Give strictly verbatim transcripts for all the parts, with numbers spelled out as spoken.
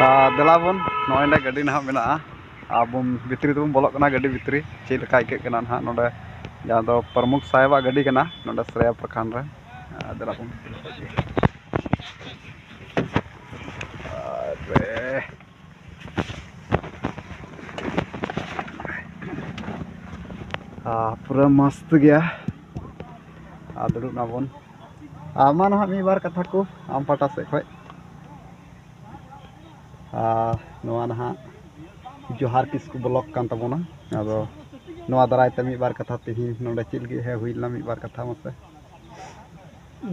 ᱟᱨ ᱫᱮᱞᱟ ᱵᱚᱱ, ᱱᱚᱜᱼᱚᱭ ᱱᱚᱰᱮ ᱜᱟᱹᱰᱤ ᱱᱟᱦᱟᱜ ᱢᱮᱱᱟᱜᱼᱟ᱾ ᱟᱨ ᱵᱚᱱ ᱵᱷᱤᱛᱨᱤ ᱛᱮᱵᱚᱱ ᱵᱚᱞᱚᱜ ᱠᱟᱱᱟ, ᱜᱟᱹᱰᱤ ᱵᱷᱤᱛᱨᱤ ᱪᱮᱫ ᱞᱮᱠᱟ ᱟᱹᱭᱠᱟᱹᱜ ᱠᱟᱱᱟ ᱱᱟᱦᱟᱜ ᱱᱚᱰᱮ, ᱡᱟᱦᱟᱸ ᱫᱚ ᱯᱨᱚᱢᱩᱠᱷ ᱥᱟᱦᱮᱵᱟᱜ ᱜᱟᱹᱰᱤ ᱠᱟᱱᱟ ᱱᱚᱰᱮ ᱥᱨᱮᱭᱟ ᱯᱨᱚᱠᱷᱚᱸᱰ ᱨᱮ᱾ ᱟᱨ ᱫᱮᱞᱟ ᱵᱚᱱ ᱵᱷᱤᱛᱨᱤ ᱥᱮᱫ ᱜᱮ᱾ ᱟᱨᱮ᱾ ᱟᱨ ᱯᱩᱨᱟᱹ ᱢᱚᱥᱛ ᱜᱮᱭᱟ᱾ ᱟᱨ ᱫᱩᱲᱩᱵ ᱱᱟᱵᱚᱱ᱾ ᱟᱨ ᱢᱟ ᱱᱟᱦᱟᱜ ᱢᱤᱫ ᱵᱟᱨ ᱠᱟᱛᱷᱟ ᱠᱚ ᱟᱢ ᱯᱟᱦᱴᱟ ᱥᱮᱫ ᱠᱷᱚᱡ᱾ ᱟᱨ ᱱᱚᱣᱟ ᱱᱟᱦᱟᱜ ᱡᱚᱦᱟᱨ ᱠᱤᱥᱠᱩ ᱵᱞᱚᱠ ᱠᱟᱱ ᱛᱟᱵᱚᱱᱟ᱾ ᱟᱫᱚ ᱱᱚᱣᱟ ᱫᱟᱨᱟᱭ ᱛᱮ ᱢᱤᱫ ᱵᱟᱨ ᱠᱟᱛᱷᱟ, ᱛᱮᱦᱮᱧ ᱱᱚᱰᱮ ᱪᱮᱫ ᱞᱟᱹᱜᱤᱫ ᱦᱮᱡ ᱦᱩᱭ ᱞᱮᱱᱟ, ᱢᱤᱫ ᱵᱟᱨ ᱠᱟᱛᱷᱟ ᱢᱟᱥᱮ᱾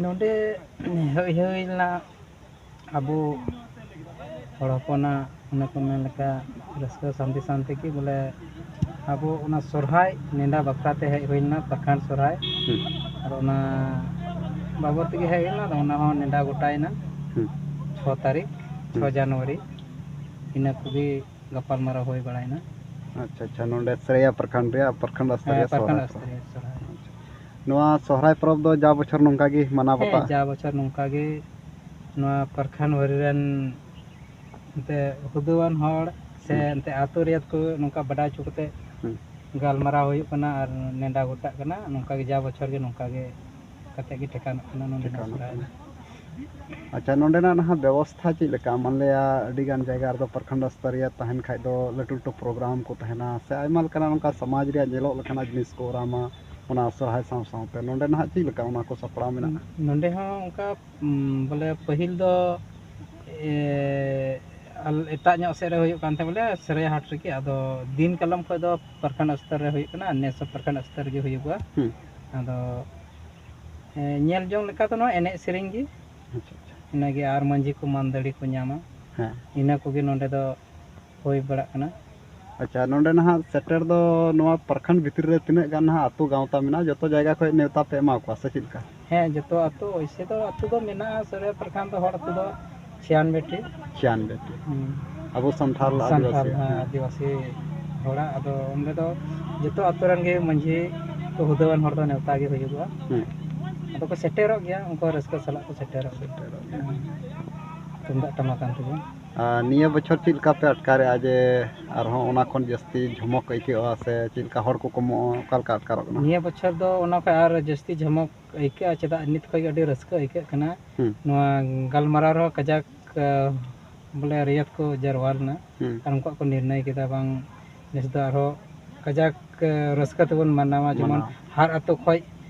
ᱱᱚᱰᱮ ᱦᱮᱡ ᱦᱩᱭ ᱞᱮᱱᱟ ᱟᱵᱚ ᱦᱚᱲ ᱦᱚᱯᱚᱱᱟᱜ, ᱚᱱᱮ ᱠᱚ ᱢᱮᱱ ᱞᱮᱠᱟ, ᱨᱟᱹᱥᱠᱟᱹ ᱥᱟᱱᱛᱤ ᱥᱟᱱᱛᱤ ᱜᱮ ᱵᱚᱞᱮ ᱟᱵᱚ ᱚᱱᱟ ᱥᱚᱨᱦᱟᱭ ᱱᱮᱰᱟ ᱵᱟᱠᱷᱨᱟ ᱛᱮ ᱦᱮᱡ ᱦᱩᱭ ᱞᱮᱱᱟ, ᱯᱨᱚᱠᱷᱚᱸᱰ ᱥᱚᱨᱦᱟᱭ᱾ ᱦᱩᱸ᱾ ᱟᱨ ᱚᱱᱟ ᱵᱟᱵᱚᱫ ᱛᱮᱜᱮ ᱦᱮᱡ ᱦᱩᱭ ᱞᱮᱱᱟ, ᱟᱫᱚ ᱚᱱᱟ ᱦᱚᱸ ᱱᱮᱰᱟ ᱜᱚᱴᱟᱭᱮᱱᱟ᱾ ᱦᱩᱸ᱾ ᱪᱷᱚ ᱛᱟᱹᱨᱤᱠᱷ, ᱪᱷᱚ ᱦᱩᱸ᱾ ᱡᱟᱱᱩᱣᱟᱨᱤ, ᱤᱱᱟᱹ ᱠᱚᱜᱮ ᱜᱟᱯᱟᱞᱢᱟᱨᱟᱣ ᱦᱩᱭ ᱵᱟᱲᱟᱭᱮᱱᱟ᱾ ᱟᱪᱪᱷᱟ, ᱟᱪᱪᱷᱟ, ᱱᱚᱰᱮ ᱥᱨᱮᱭᱟ ᱯᱨᱚᱠᱷᱚᱸᱰ ᱨᱮᱭᱟᱜ ᱯᱨᱚᱠᱷᱚᱸᱰ ᱦᱮᱸ, ᱥᱛᱚᱨᱤᱭᱟ ᱯᱨᱚᱠᱷᱚᱸᱰ ᱥᱚᱦᱨᱟᱭ ᱯᱚᱨᱚᱵᱽ᱾ ᱥᱛᱚᱨᱤᱭᱟ ᱥᱚᱦᱨᱟᱭ᱾ ᱟᱪᱪᱷᱟ᱾ ᱱᱚᱣᱟ ᱥᱚᱦᱨᱟᱭ ᱯᱚᱨᱚᱵᱽ ᱫᱚ ᱡᱟ ᱵᱚᱪᱷᱚᱨ ᱱᱚᱝᱠᱟ ᱜᱮ ᱢᱟᱱᱟᱣ ᱦᱮᱸ, ᱵᱟᱛᱟᱜᱼᱟ? ᱡᱟ ᱵᱚᱪᱷᱚᱨ ᱱᱚᱝᱠᱟ ᱜᱮ ᱱᱚᱣᱟ ᱯᱨᱚᱠᱷᱚᱸᱰ ᱵᱷᱟᱹᱨᱤ ᱨᱮᱱ ᱮᱱᱛᱮ ᱦᱩᱫᱟᱹᱣᱟᱱ ᱦᱚᱲ ᱥᱮ ᱦᱩᱸ᱾ ᱮᱱᱛᱮ ᱟᱹᱛᱩ ᱨᱮᱭᱟᱜ ᱠᱚ ᱱᱚᱝᱠᱟ ᱵᱟᱰᱟᱭ ᱦᱚᱪᱚ ᱠᱟᱛᱮ ᱦᱩᱸ᱾ ᱜᱟᱞᱢᱟᱨᱟᱣ ᱦᱩᱭᱩᱜ ᱠᱟᱱᱟ ᱟᱨ ᱱᱮᱰᱟ ᱜᱚᱴᱟᱜ ᱠᱟᱱᱟ᱾ ᱱᱚᱝᱠᱟ ᱜᱮ ᱡᱟ ᱵᱚᱪᱷᱚᱨ ᱜᱮ ᱱᱚᱝᱠᱟ ᱜᱮ ᱠᱟᱛᱮ ᱜᱮ ᱴᱷᱤᱠᱟᱹᱱᱚᱜ ᱠᱟᱱᱟ ᱱᱚᱰᱮᱱᱟᱜ ᱴᱷᱤᱠᱟᱹᱱᱚᱜ ᱥᱚᱦᱨᱟᱭ ᱠᱟᱱᱟ᱾ ᱫᱚ᱾ ᱟᱪᱪᱷᱟ, ᱱᱚᱰᱮᱱᱟᱜ ᱱᱟᱦᱟᱜ ᱵᱮᱵᱚᱥᱛᱷᱟ ᱪᱮᱫ ᱞᱮᱠᱟ? ᱢᱟᱱᱞᱤᱭᱟ ᱟᱹᱰᱤ ᱜᱟᱱ ᱡᱟᱭᱜᱟ ᱨᱮᱫᱚ ᱯᱨᱚᱠᱷᱚᱸᱰ ᱥᱛᱚᱨᱤᱭᱟ ᱛᱟᱦᱮᱱ ᱠᱷᱟᱡ ᱫᱚ ᱞᱟᱹᱴᱩ ᱞᱟᱹᱴᱩ ᱯᱨᱳᱜᱨᱟᱢ ᱠᱚ ᱛᱟᱦᱮᱱᱟ ᱥᱮ ᱟᱭᱢᱟ ᱞᱮᱠᱟᱱᱟᱜ ᱱᱚᱝᱠᱟ ᱥᱚᱢᱟᱡᱽ ᱨᱮᱭᱟᱜ ᱧᱮᱞᱚᱜ ᱞᱮᱠᱟᱱᱟᱜ ᱡᱤᱱᱤᱥ ᱠᱚ ᱚᱨᱟᱢᱟ ᱚᱱᱟ ᱥᱚᱦᱨᱟᱭ ᱥᱟᱶ ᱥᱟᱶᱛᱮ᱾ ᱱᱚᱰᱮ ᱱᱟᱦᱟᱜ ᱪᱮᱫ ᱞᱮᱠᱟ ᱚᱱᱟ ᱠᱚ ᱥᱟᱯᱲᱟᱣ ᱢᱮᱱᱟᱜᱼᱟ? ᱱᱚᱰᱮ ᱦᱚᱸ ᱚᱱᱠᱟ, ᱩᱢ, ᱵᱚᱞᱮ ᱯᱟᱹᱦᱤᱞ ᱫᱚ, ᱮ, ᱟᱞ-, ᱮᱴᱟᱜ ᱧᱚᱜ ᱥᱮᱫ ᱨᱮ ᱦᱩᱭᱩᱜ ᱠᱟᱱ ᱛᱟᱦᱮᱸᱫ ᱵᱚᱞᱮ ᱥᱨᱮᱭᱟ ᱦᱟᱴ ᱨᱮᱜᱮ, ᱟᱫᱚ ᱫᱤᱱ ᱠᱟᱞᱚᱢ ᱠᱷᱚᱱ ᱫᱚ ᱯᱨᱚᱠᱷᱚᱸᱰ ᱥᱛᱚᱨ ᱨᱮ ᱦᱩᱭᱩᱜ ᱠᱟᱱᱟ, ᱱᱮᱥ ᱦᱚᱸ ᱯᱨᱚᱠᱷᱚᱸᱰ ᱥᱛᱚᱨ ᱨᱮᱜᱮ ᱦᱩᱭᱩᱜᱚᱜᱼᱟ᱾ ᱦᱩᱸ᱾ ᱟᱫᱚ, ᱮ, ᱧᱮᱞ ᱡᱚᱝ ᱞᱮᱠᱟ ᱫᱚ ᱱᱚᱣᱟ ᱮᱱᱮᱡ ᱥᱮᱨᱮᱧ ᱜᱮ, ᱟᱪᱪᱷᱟ, ᱟᱪᱪᱷᱟ᱾ ᱤᱱᱟᱹᱜᱮ, ᱟᱨ ᱢᱟᱹᱡᱷᱤ ᱠᱚ ᱢᱟᱹᱱ ᱫᱟᱲᱮ ᱠᱚ ᱧᱟᱢᱟ, ᱦᱮᱸ᱾ ᱤᱱᱟᱹ ᱠᱚᱜᱮ ᱱᱚᱰᱮ ᱫᱚ ᱦᱩᱭ ᱵᱟᱲᱟᱜ ᱠᱟᱱᱟ᱾ ᱟᱪᱪᱷᱟ, ᱱᱚᱰᱮ ᱱᱟᱦᱟᱜ ᱥᱮᱴᱮᱨ ᱫᱚ ᱱᱚᱣᱟ ᱯᱨᱚᱠᱷᱚᱸᱰ ᱵᱷᱤᱛᱨᱤ ᱨᱮ ᱛᱤᱱᱟᱹᱜ ᱜᱟᱱ ᱱᱟᱦᱟᱜ ᱟᱹᱛᱩ ᱜᱟᱶᱛᱟ ᱢᱮᱱᱟᱜᱼᱟ? ᱡᱚᱛᱚ ᱡᱟᱭᱜᱟ ᱠᱷᱚᱱ ᱱᱮᱣᱛᱟ ᱯᱮ ᱮᱢᱟ ᱠᱚᱣᱟ ᱥᱮ ᱪᱮᱫ ᱞᱮᱠᱟ? ᱦᱮᱸ, ᱡᱚᱛᱚ ᱟᱹᱛᱩ, ᱚᱭᱥᱮ ᱫᱚ ᱟᱹᱛᱩ ᱫᱚ ᱢᱮᱱᱟᱜᱼᱟ, ᱥᱟᱹᱨᱟᱹᱭ ᱯᱨᱚᱠᱷᱚᱸᱰ ᱫᱚ ᱦᱚᱲ ᱟᱹᱛᱩ ᱫᱚ ᱪᱷᱤᱭᱟᱱᱵᱮ ᱴᱤ᱾ ᱪᱷᱤᱭᱟᱱᱵᱮ ᱴᱤ᱾ ᱦᱩᱸ᱾ ᱟᱵᱚ ᱥᱟᱱᱛᱟᱲ ᱥᱟᱱᱛᱟᱲ, ᱟᱹᱫᱤᱵᱟᱹᱥᱤ᱾ ᱦᱮᱸ, ᱟᱹᱫᱤᱵᱟᱹᱥᱤ ᱦᱚᱲᱟᱜ, ᱟᱫᱚ ᱚᱸᱰᱮ ᱫᱚ ᱡᱚᱛᱚ ᱟᱹᱛᱩ ᱨᱮᱱ ᱜᱮ ᱢᱟᱹᱡᱷᱤ ᱠᱚ ᱦᱩᱫᱟᱹᱣᱟᱱ ᱦᱚᱲ ᱫᱚ ᱱᱮᱣᱛᱟ ᱜᱮ ᱦᱩᱭᱩᱜᱚᱜᱼᱟ᱾ ᱦᱩᱸ᱾ ᱟᱫᱚ ᱠᱚ ᱥᱮᱴᱮᱨᱚᱜ ᱜᱮᱭᱟ, ᱩᱱᱠᱩ ᱨᱟᱹᱥᱠᱟᱹ ᱥᱟᱞᱟᱜ ᱠᱚ ᱥᱮᱴᱮᱨᱚᱜ ᱜᱮᱭᱟ᱾ ᱥᱮᱴᱮᱨᱚᱜ ᱜᱮᱭᱟ᱾ ᱦᱩᱸ᱾ ᱛᱩᱢᱫᱟᱜ ᱴᱟᱢᱟᱠ ᱟᱱ ᱛᱮᱜᱮ᱾ ᱟᱨ ᱱᱤᱭᱟᱹ ᱵᱚᱪᱷᱚᱨ ᱪᱮᱫ ᱞᱮᱠᱟ ᱯᱮ ᱟᱴᱠᱟᱨᱮᱜᱼᱟ ᱡᱮ ᱟᱨᱦᱚᱸ ᱚᱱᱟ ᱠᱷᱚᱱ ᱡᱟᱹᱥᱛᱤ ᱡᱷᱚᱢᱚᱠ ᱟᱹᱭᱠᱟᱹᱜᱼᱟ ᱥᱮ ᱪᱮᱫ ᱞᱮᱠᱟ ᱦᱚᱲ ᱠᱚ ᱠᱚᱢᱚᱜᱼᱟ, ᱚᱠᱟ ᱞᱮᱠᱟ ᱟᱴᱠᱟᱨᱚᱜ ᱠᱟᱱᱟ? ᱱᱤᱭᱟᱹ ᱵᱚᱪᱷᱚᱨ ᱫᱚ ᱚᱱᱟ ᱠᱷᱚᱱ ᱟᱨ ᱡᱟᱹᱥᱛᱤ ᱡᱷᱚᱢᱚᱠ ᱟᱹᱭᱠᱟᱹᱜᱼᱟ᱾ ᱪᱮᱫᱟᱜ, ᱱᱤᱛ ᱠᱷᱚᱱ ᱜᱮ ᱟᱹᱰᱤ ᱨᱟᱹᱥᱠᱟᱹ ᱟᱹᱭᱠᱟᱹᱜ ᱠᱟᱱᱟ᱾ ᱦᱩᱸ᱾ ᱱᱚᱣᱟ ᱜᱟᱞᱢᱟᱨᱟᱣ ᱨᱮᱦᱚᱸ ᱠᱟᱡᱟᱠ, ᱟ, ᱵᱚᱞᱮ ᱨᱮᱭᱟᱛ ᱠᱚ ᱡᱟᱨᱣᱟ ᱞᱮᱱᱟ᱾ ᱦᱩᱸ᱾ ᱟᱨ ᱩᱱᱠᱩᱣᱟᱜ ᱠᱚ ᱱᱤᱨᱱᱚᱭ ᱠᱮᱫᱟ ᱵᱟᱝ ᱱᱮᱥ ᱫᱚ ᱟᱨᱦᱚᱸ ᱠᱟᱡᱟᱠ, ᱟ, ᱨᱟᱹᱥᱠᱟᱹ ᱛᱮᱵᱚᱱ ᱢᱟᱱᱟᱣᱟ, ᱡᱮᱢᱚᱱ ᱢᱟᱱᱟᱣᱟ᱾ ᱦᱟᱨ ᱟᱛᱳ ᱠᱷᱚᱱ,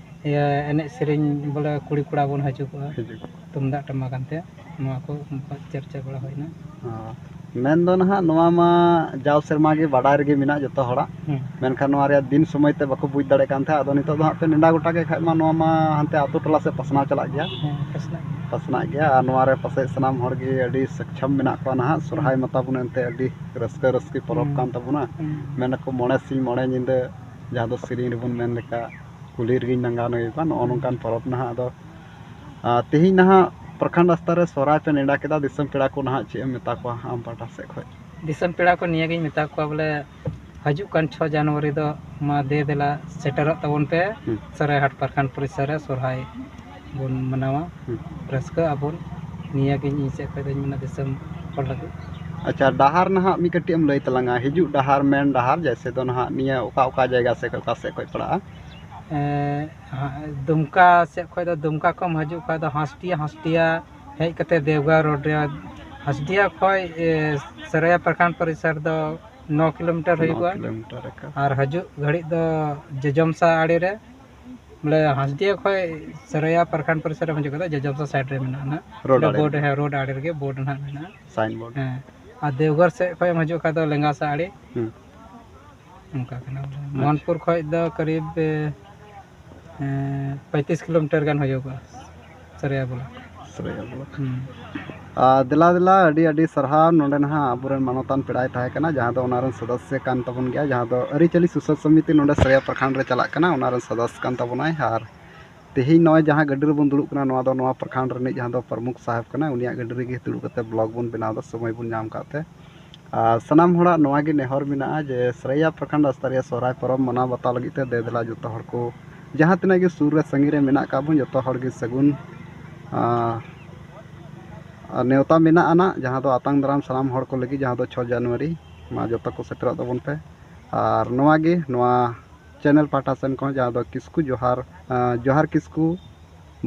ᱤᱭᱟᱹ, ᱮᱱᱮᱡ ᱥᱮᱨᱮᱧ ᱵᱚᱞᱮ ᱠᱩᱲᱤ ᱠᱚᱲᱟ ᱵᱚᱱ ᱦᱤᱡᱩᱜᱚᱜᱼᱟ᱾ ᱦᱤᱡᱩᱜ᱾ ᱛᱩᱢᱫᱟᱜ ᱴᱟᱢᱟᱠ ᱟᱱᱛᱮ ᱱᱚᱣᱟ ᱠᱚ ᱪᱟᱨᱪᱟ ᱵᱟᱲᱟ ᱦᱩᱭᱱᱟ᱾ ᱚ, ᱢᱮᱱ ᱫᱚ ᱱᱟᱦᱟᱜ ᱱᱚᱣᱟ ᱢᱟ ᱡᱟᱣ ᱥᱮᱨᱢᱟ ᱜᱮ ᱵᱟᱰᱟᱭ ᱨᱮᱜᱮ ᱢᱮᱱᱟᱜ ᱡᱚᱛᱚ ᱦᱚᱲᱟᱜ, ᱦᱩᱸ᱾ ᱢᱮᱱᱠᱷᱟᱱ ᱱᱚᱣᱟ ᱨᱮᱭᱟᱜ ᱫᱤᱱ ᱥᱚᱢᱚᱭ ᱛᱮ ᱵᱟᱠᱚ ᱵᱩᱡᱽ ᱫᱟᱲᱮᱭᱟᱜ ᱠᱟᱱ ᱛᱟᱦᱮᱸᱫ᱾ ᱟᱫᱚ ᱱᱤᱛᱚᱜ ᱫᱚ ᱦᱟᱸᱜ ᱯᱮ ᱱᱮᱰᱟ ᱜᱚᱴᱟ ᱠᱮᱫ ᱠᱷᱟᱡ ᱢᱟ ᱱᱚᱣᱟ ᱢᱟ ᱦᱟᱱᱛᱮ ᱟᱛᱳ ᱴᱚᱞᱟ ᱥᱮᱫ ᱯᱟᱥᱱᱟᱣ ᱪᱟᱞᱟᱜ ᱜᱮᱭᱟ᱾ ᱦᱮᱸ, ᱯᱟᱥᱱᱟᱜ ᱜᱮᱭᱟ᱾ ᱯᱟᱥᱱᱟᱜ ᱜᱮᱭᱟ, ᱟᱨ ᱱᱚᱣᱟ ᱨᱮ ᱯᱟᱥᱮᱡ ᱥᱟᱱᱟᱢ ᱦᱚᱲ ᱜᱮ ᱟᱹᱰᱤ ᱥᱚᱠᱪᱷᱚᱢ ᱢᱮᱱᱟᱜ ᱠᱚᱣᱟ ᱱᱟᱦᱟᱜ᱾ ᱥᱚᱨᱦᱟᱭ ᱦᱩᱸ᱾ ᱢᱟ ᱛᱟᱵᱚᱱ ᱮᱱᱛᱮ ᱟᱹᱰᱤ ᱨᱟᱹᱥᱠᱟᱹ ᱨᱟᱹᱥᱠᱤ ᱯᱚᱨᱚᱵᱽ ᱦᱩᱸ᱾ ᱠᱟᱱ ᱛᱟᱵᱚᱱᱟ᱾ ᱦᱩᱸ᱾ ᱢᱮᱱᱟᱠᱚ ᱢᱚᱬᱮ ᱥᱤᱧ ᱢᱚᱬᱮ ᱧᱤᱫᱟᱹ, ᱡᱟᱦᱟᱸ ᱫᱚ ᱥᱮᱨᱮᱧ ᱨᱮᱵᱚᱱ ᱢᱮᱱ ᱞᱮᱠᱟ, ᱠᱩᱞᱦᱤ ᱨᱮᱜᱮᱧ ᱞᱟᱸᱜᱟ ᱱᱩᱭ ᱠᱟᱱ, ᱱᱚᱜᱼᱚ ᱱᱚᱝᱠᱟᱱ ᱯᱚᱨᱚᱵᱽ ᱱᱟᱦᱟᱜ᱾ ᱟᱫᱚ, ᱟᱨ ᱛᱮᱦᱮᱧ ᱱᱟᱦᱟᱜ ᱯᱨᱚᱠᱷᱚᱸᱰ ᱥᱛᱚᱨ ᱨᱮ ᱥᱚᱦᱨᱟᱭ ᱯᱮ ᱱᱮᱰᱟ ᱠᱮᱫᱟ, ᱫᱤᱥᱚᱢ ᱯᱮᱲᱟ ᱠᱚ ᱱᱟᱦᱟᱜ ᱪᱮᱫ ᱮᱢ ᱢᱮᱛᱟ ᱠᱚᱣᱟ ᱟᱢ ᱯᱟᱦᱴᱟ ᱥᱮᱫ ᱠᱷᱚᱱ? ᱫᱤᱥᱚᱢ ᱯᱮᱲᱟ ᱠᱚ ᱱᱤᱭᱟᱹᱜᱤᱧ ᱢᱮᱛᱟ ᱠᱚᱣᱟ ᱵᱚᱞᱮ, ᱦᱤᱡᱩᱜ ᱠᱟᱱ ᱪᱷᱚ ᱡᱟᱱᱩᱣᱟᱨᱤ ᱫᱚ ᱢᱟ ᱫᱮ ᱫᱮᱞᱟ ᱥᱮᱴᱮᱨᱚᱜ ᱛᱟᱵᱚᱱ ᱯᱮ᱾ ᱦᱩᱸ᱾ ᱥᱚᱨᱟᱭᱦᱟᱴ ᱯᱨᱚᱠᱷᱚᱸᱰ ᱯᱚᱨᱤᱥᱚᱨ ᱨᱮ ᱥᱚᱨᱦᱟᱭ ᱵᱚᱱ ᱢᱟᱱᱟᱣᱟ, ᱦᱩᱸ᱾ ᱨᱟᱹᱥᱠᱟᱹᱜ ᱟᱵᱚᱱ᱾ ᱱᱤᱭᱟᱹᱜᱤᱧ ᱤᱧ ᱥᱮᱫ ᱠᱷᱚᱱ ᱫᱚᱧ ᱢᱮᱱᱟ ᱫᱤᱥᱚᱢ ᱦᱚᱲ ᱞᱟᱹᱜᱤᱫ᱾ ᱟᱪᱪᱷᱟ, ᱰᱟᱦᱟᱨ ᱱᱟᱦᱟᱜ ᱢᱤᱫ ᱠᱟᱹᱴᱤᱡ ᱮᱢ ᱞᱟᱹᱭ ᱛᱟᱞᱟᱝᱟ, ᱦᱤᱡᱩᱜ ᱰᱟᱦᱟᱨ, ᱢᱮᱱ ᱰᱟᱦᱟᱨ, ᱡᱮᱭᱥᱮ ᱫᱚ ᱱᱟᱦᱟᱜ ᱱᱤᱭᱟᱹ ᱚᱠᱟ ᱚᱠᱟ ᱡᱟᱭᱜᱟ ᱥᱮ ᱚᱠᱟ ᱥᱮᱫ ᱠᱷᱚᱱ ᱯᱟᱲᱟᱜᱼᱟ? ᱮᱸ, ᱦᱟ-, ᱫᱩᱢᱠᱟ ᱥᱮᱫ ᱠᱷᱚᱱ ᱫᱚ, ᱫᱩᱢᱠᱟ ᱠᱷᱚᱱ ᱮᱢ ᱦᱤᱡᱩᱜ ᱠᱷᱟᱱ ᱫᱚ ᱦᱟᱸᱥᱴᱤᱭᱟ, ᱦᱟᱸᱥᱴᱤᱭᱟ ᱦᱮᱡ ᱠᱟᱛᱮ ᱫᱮᱣᱜᱟ ᱨᱳᱰ ᱨᱮ, ᱦᱟᱸᱥᱴᱤᱭᱟ ᱠᱷᱚᱱ, ᱮ, ᱥᱚᱨᱟᱭᱟ ᱯᱨᱚᱠᱷᱚᱸᱰ ᱯᱚᱨᱤᱥᱚᱨ ᱫᱚ ᱱᱚ ᱠᱤᱞᱳᱢᱤᱴᱟᱨ ᱱᱚ ᱦᱩᱭᱩᱜᱼᱟ᱾ ᱠᱤᱞᱳᱢᱤᱴᱟᱨ ᱮᱠᱟ᱾ ᱟᱨ ᱦᱤᱡᱩᱜ ᱜᱷᱟᱹᱲᱤᱡ ᱫᱚ ᱡᱚᱡᱚᱢᱥᱟ ᱟᱲᱮ ᱨᱮ, ᱵᱚᱞᱮ, ᱦᱟᱸᱥᱴᱤᱭᱟ ᱠᱷᱚᱱ ᱥᱚᱨᱟᱭᱟ ᱯᱨᱚᱠᱷᱚᱸᱰ ᱯᱚᱨᱤᱥᱚᱨ ᱮᱢ ᱦᱤᱡᱩᱜ ᱠᱷᱟᱱ ᱫᱚ ᱡᱚᱡᱚᱢᱥᱟ ᱥᱟᱭᱤᱰ ᱨᱮ ᱢᱮᱱᱟᱜᱼᱟ ᱱᱟᱦᱟᱜ᱾ ᱨᱳᱰ ᱚᱸᱰᱮ ᱟᱲᱮ ᱵᱳᱨᱰ, ᱨᱮ᱾ ᱦᱮᱸ, ᱨᱳᱰ ᱟᱲᱮ ᱨᱮᱜᱮ ᱵᱳᱨᱰ ᱱᱟᱦᱟᱜ ᱢᱮᱱᱟᱜᱼᱟ᱾ ᱥᱟᱭᱤᱱ ᱵᱳᱨᱰ᱾ ᱦᱮᱸ, ᱟᱨ ᱫᱮᱣᱜᱷᱚᱨ ᱥᱮᱫ ᱠᱷᱚᱱ ᱮᱢ ᱦᱤᱡᱩᱜ ᱠᱷᱟᱱ ᱫᱚ ᱞᱮᱸᱜᱟ ᱥᱟ ᱟᱲᱮ᱾ ᱦᱩᱸ᱾ ᱚᱱᱠᱟ ᱠᱟᱱᱟ ᱵᱚᱞᱮ᱾ ᱟᱪᱪᱷᱟ᱾ ᱢᱳᱦᱚᱱᱯᱩᱨ ᱠᱷᱚᱱ ᱫᱚ ᱠᱟᱹᱨᱤᱵ, ᱮ, ᱮ, ᱯᱚᱸᱭᱛᱨᱤᱥ ᱠᱤᱞᱳᱢᱤᱴᱟᱨ ᱜᱟᱱ ᱦᱩᱭᱩᱜᱼᱟ, ᱥᱚᱨᱟᱭᱟ ᱵᱞᱚᱠ᱾ ᱥᱚᱨᱟᱭᱟ ᱵᱞᱚᱠ᱾ ᱦᱩᱸ᱾ ᱟᱨ ᱫᱮᱞᱟ ᱫᱮᱞᱟ, ᱟᱹᱰᱤ ᱟᱹᱰᱤ ᱥᱟᱨᱦᱟᱣ᱾ ᱱᱚᱰᱮ ᱱᱟᱦᱟᱜ ᱟᱵᱚᱨᱮᱱ ᱢᱟᱱᱚᱛᱟᱱ ᱯᱮᱲᱟᱭ ᱛᱟᱦᱮᱸ ᱠᱟᱱᱟ, ᱡᱟᱦᱟᱸ ᱫᱚ ᱚᱱᱟ ᱨᱮᱱ ᱥᱚᱫᱚᱥᱥᱚ ᱠᱟᱱ ᱛᱟᱵᱚᱱ ᱜᱮᱭᱟ, ᱡᱟᱦᱟᱸ ᱫᱚ ᱟᱹᱨᱤᱪᱟᱹᱞᱤ ᱥᱩᱥᱟᱹᱨ ᱥᱚᱢᱤᱛᱤ ᱱᱚᱰᱮ ᱥᱚᱨᱟᱭᱟ ᱯᱨᱚᱠᱷᱚᱸᱰ ᱨᱮ ᱪᱟᱞᱟᱜ ᱠᱟᱱᱟ, ᱚᱱᱟ ᱨᱮᱱ ᱥᱚᱫᱚᱥᱥᱚ ᱠᱟᱱ ᱛᱟᱵᱚᱱᱟᱭ᱾ ᱟᱨ ᱛᱮᱦᱮᱧ ᱱᱚᱜᱼᱚᱭ ᱡᱟᱦᱟᱸ ᱜᱟᱹᱰᱤ ᱨᱮᱵᱚᱱ ᱫᱩᱲᱩᱵ ᱠᱟᱱᱟ, ᱱᱚᱣᱟ ᱫᱚ ᱱᱚᱣᱟ ᱯᱨᱚᱠᱷᱚᱸᱰ ᱨᱤᱱᱤᱡ ᱡᱟᱦᱟᱸ ᱫᱚ ᱯᱨᱚᱢᱩᱠᱷ ᱥᱟᱦᱮᱵᱽ ᱠᱟᱱᱟᱭ, ᱩᱱᱤᱭᱟᱜ ᱜᱟᱹᱰᱤ ᱨᱮᱜᱮ ᱫᱩᱲᱩᱵ ᱠᱟᱛᱮ ᱵᱞᱚᱜ ᱵᱚᱱ ᱵᱮᱱᱟᱣ ᱮᱫᱟ, ᱥᱚᱢᱚᱭ ᱵᱚᱱ ᱧᱟᱢ ᱠᱟᱜ ᱛᱮ᱾ ᱟᱨ ᱥᱟᱱᱟᱢ ᱦᱚᱲᱟᱜ ᱱᱚᱣᱟ ᱜᱮ ᱱᱮᱦᱚᱨ ᱢᱮᱱᱟᱜᱼᱟ ᱡᱮ ᱥᱚᱨᱟᱭᱟ ᱯᱨᱚᱠᱷᱚᱸᱰ ᱥᱛᱚᱨᱤᱭᱟ ᱥᱚᱦᱨᱟᱭ ᱯᱚᱨᱚᱵᱽ ᱢᱟᱱᱟᱣ ᱵᱟᱛᱟᱣ ᱞᱟᱹᱜᱤᱫ ᱛᱮ ᱫᱮ ᱫᱮᱞᱟ ᱡᱚᱛᱚ ᱦᱚᱲ ᱠᱚ, ᱡᱟᱦᱟᱸ ᱛᱤᱱᱟᱹᱜ ᱜᱮ ᱥᱩᱨ ᱨᱮ ᱥᱟᱺᱜᱤᱧ ᱨᱮ ᱢᱮᱱᱟᱜ ᱠᱟᱜ ᱵᱚᱱ, ᱡᱚᱛᱚ ᱦᱚᱲ ᱜᱮ ᱥᱟᱹᱜᱩᱱ, ᱟᱸ, ᱟᱨ ᱱᱮᱣᱛᱟ ᱢᱮᱱᱟᱜᱼᱟ ᱱᱟᱜ, ᱡᱟᱦᱟᱸ ᱫᱚ ᱟᱛᱟᱝ ᱫᱟᱨᱟᱢ ᱥᱟᱱᱟᱢ ᱦᱚᱲ ᱠᱚ ᱞᱟᱹᱜᱤᱫ, ᱡᱟᱦᱟᱸ ᱫᱚ ᱪᱷᱚ ᱡᱟᱱᱩᱣᱟᱨᱤ᱾ ᱢᱟ ᱡᱚᱛᱚ ᱠᱚ ᱥᱮᱴᱮᱨᱚᱜ ᱛᱟᱵᱚᱱ ᱯᱮ᱾ ᱟᱨ ᱱᱚᱣᱟ ᱜᱮ, ᱱᱚᱣᱟ ᱪᱮᱱᱮᱞ ᱯᱟᱦᱴᱟ ᱥᱮᱱ ᱠᱷᱚᱱ, ᱡᱟᱦᱟᱸ ᱫᱚ ᱠᱤᱥᱠᱩ ᱡᱚᱦᱟᱨ, ᱟᱸ, ᱡᱚᱦᱟᱨ ᱠᱤᱥᱠᱩ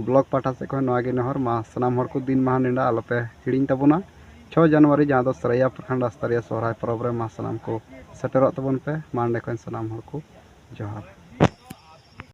ᱵᱞᱚᱜ ᱯᱟᱦᱴᱟ ᱥᱮᱫ ᱠᱷᱚᱱ ᱱᱚᱣᱟ ᱜᱮ ᱱᱮᱦᱚᱨ, ᱢᱟ ᱥᱟᱱᱟᱢ ᱦᱚᱲ ᱠᱚ ᱫᱤᱱ ᱢᱟᱦᱟ ᱱᱮᱰᱟ ᱟᱞᱚᱯᱮ ᱦᱤᱲᱤᱧ ᱛᱟᱵᱚᱱᱟ᱾ ᱪᱷᱚ ᱡᱟᱱᱩᱣᱟᱨᱤ, ᱡᱟᱦᱟᱸ ᱫᱚ ᱥᱟᱹᱨᱟᱹᱭᱟ ᱯᱨᱚᱠᱷᱚᱸᱰ ᱟᱥᱛᱟᱨᱤᱭᱟ ᱥᱚᱦᱨᱟᱭ ᱯᱚᱨᱚᱵᱽ ᱨᱮ ᱢᱟ ᱥᱟᱱᱟᱢ ᱠᱚ ᱥᱮᱴᱮᱨᱚᱜ ᱛᱟᱵᱚᱱ ᱯᱮ᱾ ᱢᱟ ᱚᱸᱰᱮ ᱠᱷᱚᱱ ᱥᱟᱱᱟᱢ ᱦᱚᱲ ᱠᱚ ᱡᱚᱦᱟᱨ᱾